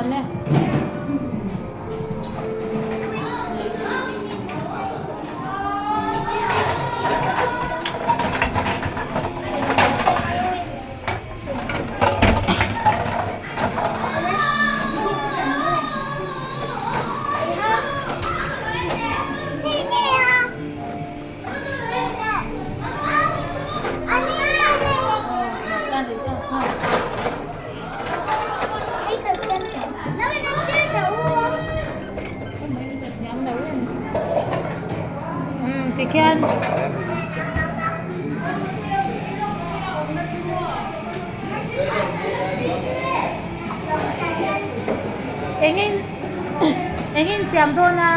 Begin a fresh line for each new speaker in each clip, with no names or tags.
nuam e. Tikhian engin engin siam dawn a.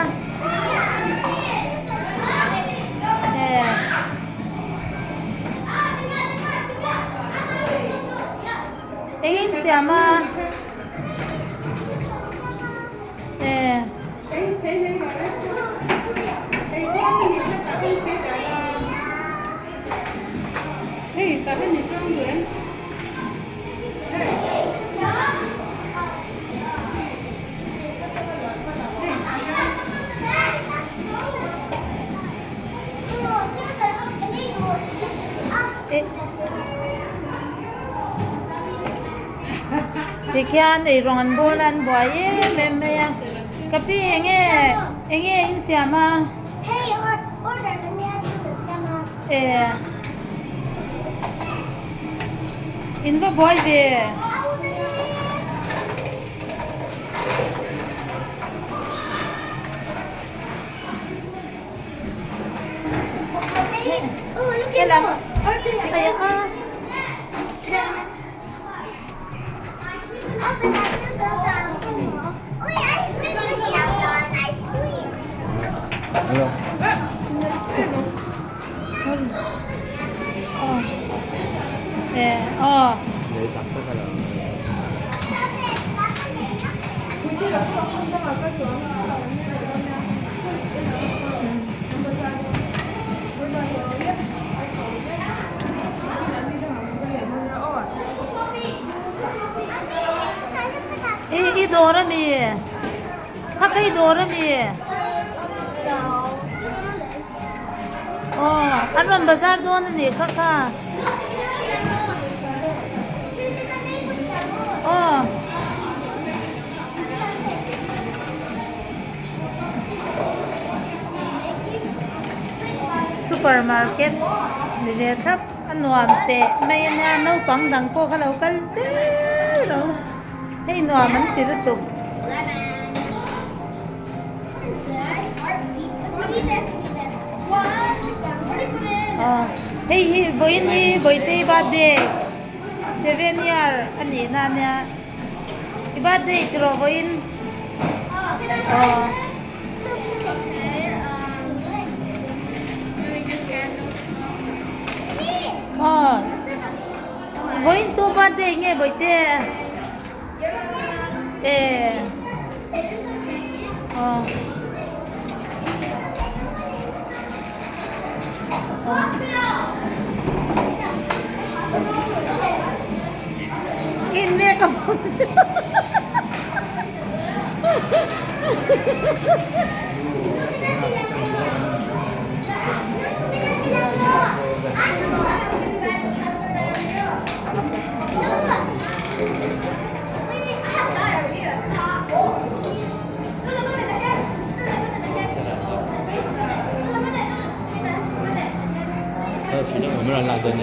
Eng in siam a? Tikhian eirawng an bawl a an buai em em mai a ka pi enge enge in siam a e in va buai ve. Helam I dawr a mi kha ka i dawr a mi aw an rawn bazar dawn a ni kha kha aw. Super market ni ve thlap a nuam teh mai a nia naupang dang pawh kha lo kal zel lo hei nuam an ti lutuk. Hei hi vawiin hi Bawitei birthday 7 year a nihna a nia. I birthday tiraw vawiin aw. Aw vawiin tu birthday nge bawihte e aw In mek a